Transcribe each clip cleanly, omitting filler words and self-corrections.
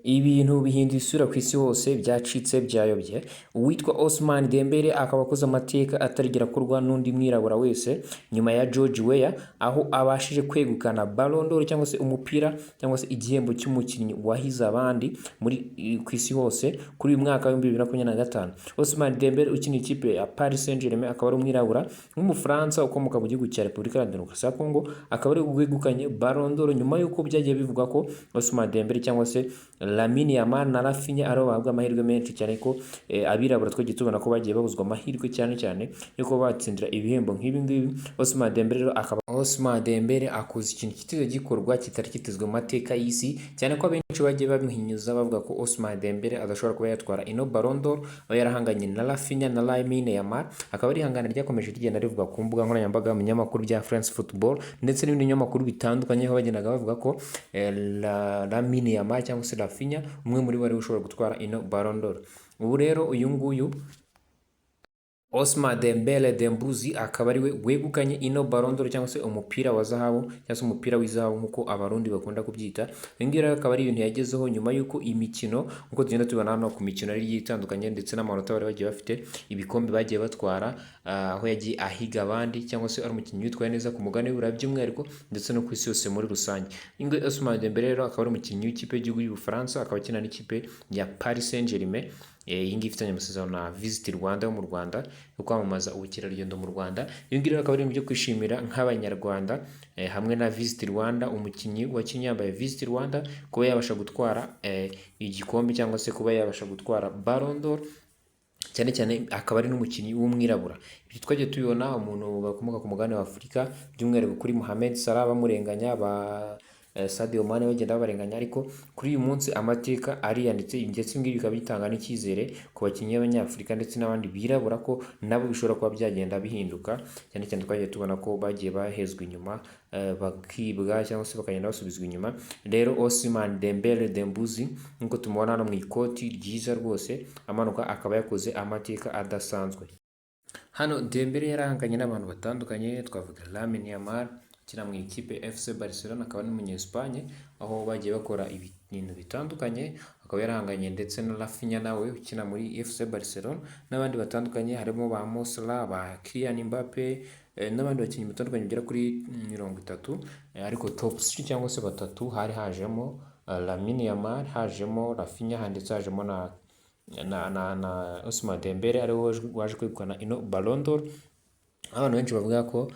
Ibintu bihinduye isura ku isi hose, byacitse byayobye. Uwitwa Ousmane Dembele akaba akoze amateka atarigera akorwa n'undi mwirabura wese nyuma ya George Weah, aho abashije kwegukana Ballon d'Or cyangwa se umupira cyangwa se igihembo cy'umukinnyi wahize abandi muri ku isi hose kuri uyu mwaka wa 2025. Ousmane Dembele ukina ikipe ya Paris Saint-Germain, akaba ari umwirabura w'Umufaransa ukomoka mu gihugu cya Repubulika ya Demokarasi ya Congo, akaba ari wegukanye Ballon d'Or nyuma y'uko byagiye bivugwa ko Ousmane Dembele cyangwa se Lamine Yamal na Raphinha aribo bahabwa amahirwe menshi cyane, ko abirabura twagiye tubona ko bagiye babuzwa amahirwe cyane cyane yo kuba batsindira ibihembo nk'ibi ngibi. Ousmane Dembele rero akaba, Ousmane Dembele akoze ikintu kitigeze gikorwa, kitari kitezwe mu mateka y'isi, cyane ko abenshi bagiye bamuhinyuza bavuga ko Ousmane Dembele adashobora kuba yatwara ino Ballon d'Or, aho yarahanganye na Raphinha na Lamine Yamal. Akaba ari ihangana ryakomeje rigenda rivugwa ku mbuga nkoranyambaga, mu binyamakuru bya France Football ndetse n'ibindi binyamakuru bitandukanye, aho bagendaga bavuga ko Lamine Yamal cyangwa se Raphinha, umwe muri bo ariwe ushobora gutwara ino Ballon d'Or. Ubu rero uyu nguyu Ousmane Dembele Dembuzi akaba ariwe wegukanye ino Ballon d'Or cyangwa se umupira wa zahabu cyangwa se umupira w'izahabu nk'uko Abarundi bakunda kubyita. Ibi ngibi rero akaba ari ibintu yagezeho nyuma y'uko imikino, nk'uko tugenda tubibona hano ku mikino yari igiye itandukanye ndetse n'amanota bari bagiye bafite, ibikombe bagiye batwara, aho yagiye ahiga abandi cyangwa se ari umukinnyi witwaye neza ku mugabane w'Uburayi by'umwihariko ndetse no ku isi yose muri rusange. Uyu nguyu Ousmane Dembele rero akaba ari umukinnyi w'ikipe y'igihugu y'Ubufaransa, akaba akina n'ikipe ya Paris Saint-Germain. Iyi ngiyi ifitanye amasezerano na Visit Rwanda yo mu Rwanda yo kwamamaza ubukerarugendo mu Rwanda. Ibi ngibi rero akaba ari ibintu byo kwishimira nk'Abanyarwanda hamwe na Visit Rwanda, umukinnyi wakinnye yambaye Visit Rwanda kuba yabasha gutwara igikombe cyangwa se kuba yabasha gutwara Ballon d'Or, cyane cyane akaba ari n'umukinnyi w'umwirabura. Ibyo twagiye tubibona umuntu bakomoka ku mugabane wa Afurika, by'umwihariko kuri Mohamed Salah bamurenganya, ba Sadio Mane bagenda babarenganya, ariko kuri uyu munsi amateka ariyanditse, ndetse ibi ngibi bikaba bitanga n'icyizere ku bakinnyi b'Abanyafurika ndetse n'abandi birabura ko nabo bishobora kuba byagenda bihinduka. Cyane cyane twagiye tubona ko bagiye bahezwa inyuma, bakibwa cyangwa se bakagenda basubizwa inyuma. Rero Ousmane Dembele Dembuzi, nk'uko tumubona hano mu ikoti ryiza rwose amanuka, akaba yakoze amateka adasanzwe. Hano Dembele yarahanganye n'abantu batandukanye, twavuga Lamine Yamal ukina mu ikipe FC Barcelona, akaba n'umunya-Espagne, aho bagiye bakora ibintu bitandukanye. Akaba yarahanganye ndetse na Raphinha nawe ukina muri FC Barcelona n'abandi batandukanye, harimo ba Mo Salah, ba Kylian Mbappe n'abandi bakinnyi batandukanye bagera kuri 30, ariko top 3 cyangwa se batatu hari hajemo Lamine Yamal, hajemo Raphinha, ndetse hajemo na Ousmane Dembele ariwe waje kwegukana ino Ballon d'Or. Abantu benshi bavuga ko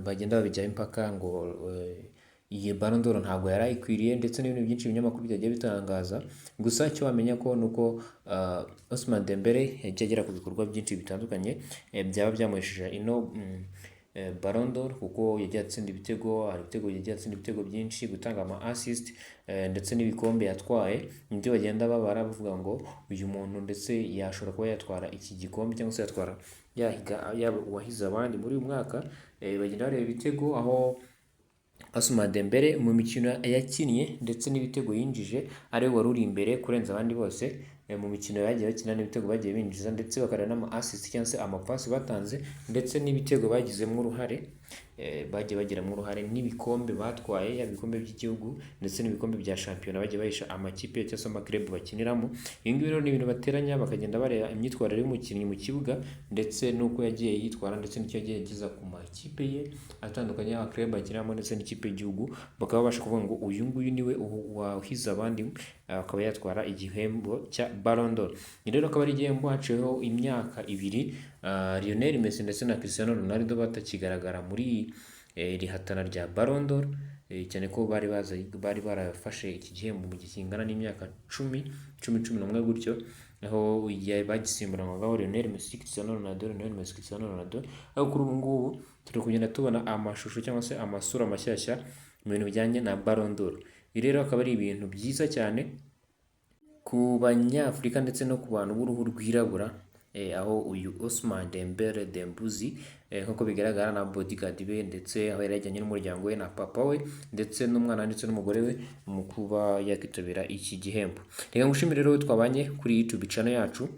bagenda babijyaho impaka ngo iyi Ballon d'Or ntabwo yari ayikwiriye, ndetse n'ibintu byinshi ibinyamakuru byagiye bitangaza. Gusa icyo wamenya ko ni uko Ousmane Dembele yagiye agera ku bikorwa byinshi bitandukanye byaba byamuhesheje ino Ballon d'Or, kuko yagiye atsinda ibitego, hari ibitego yagiye atsinda, ibitego byinshi, gutanga ama assist, ndetse n'ibikombe yatwaye, nibyo bagenda babara bavuga ngo uyu muntu ndetse yashobora kuba yatwara iki gikombe cyangwa se yatwara, yahiga, yaba uwahize abandi muri uyu mwaka. Bagenda bareba ibitego, aho Ousmane Dembele mu mikino yakinnye ndetse n'ibitego yinjije ariwe wari uri imbere kurenza abandi bose mu mikino bagiye bakina n'ibitego bagiye binjiza, ndetse bakareba n'ama assist cyangwa se amapasi batanze ndetse n'ibitego bagizemo uruhare, bagiye bagiramo uruhare, n'ibikombe batwaye, yaba ibikombe by'igihugu ndetse n'ibikombe bya shampiyona bagiye bahisha amakipe cyangwa se ama club bakiniramo. Ibi ngibi rero ni ibintu bateranya, bakagenda bareba imyitwarire y'umukinnyi mu kibuga ndetse n'uko yagiye yitwara ndetse n'icyo yagiye ageza ku makipe ye atandukanye, yaba club akiniramo ndetse n'ikipe y'igihugu, bakaba babasha kuvuga ngo uyu nguyu niwe wahize abandi, akaba yatwara igihembo cya Ballon d'Or. Rero akaba ari igihembo haciyeho imyaka 2 Lionel Messi ndetse na Cristiano Ronaldo batakigaragara muri iri hatana rya Ballon d'Or, cyane ko bari baza bari barafashe iki gihembo mu gihe kingana n'imyaka 10, 10, 11 gutyo, aho bagisimburanwagaho Lionel Messi, Cristiano Ronaldo, Lionel Messi, Cristiano Ronaldo. Ariko kuri ubu ngubu turi kugenda tubona amashusho cyangwa se amasura mashyashya mu bintu bijyanye na Ballon d'Or. Ibi rero akaba ari ibintu byiza cyane ku Banyafurika ndetse no ku bantu b'uruhu rwirabura, aho uyu Ousmane Dembele Dembuzi, nk'uko bigaragara na bodyguard be, ndetse aho yari yajyanye n'umuryango we na papa we ndetse n'umwana ndetse n'umugore we mu kuba yakitabira iki gihembo. Reka ngushimire rero twabanye kuri YouTube channel yacu.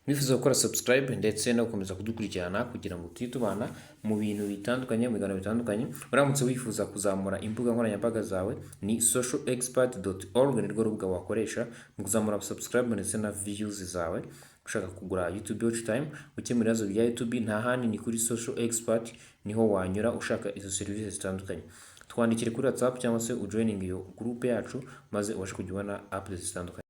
Mwifuza gukora subscribe ndetse no gukomeza kudukurikirana kugira ngo tujye tubana mu bintu bitandukanye, mu biganiro bitandukanye. Uramutse wifuza kuzamura imbuga nkoranyambaga zawe, ni socialexpert.org, nirwo rubuga wakoresha mu kuzamura subscribe ndetse na views zawe. Ushaka kugura YouTube watch time, gukemura ibibazo bya YouTube, nta handi ni kuri Social Expert, niho wanyura ushaka izo serivisi zitandukanye. Twandikire kuri WhatsApp cyangwa se ujoining iyo group yacu, maze ubashe kujya ubona updates zitandukanye.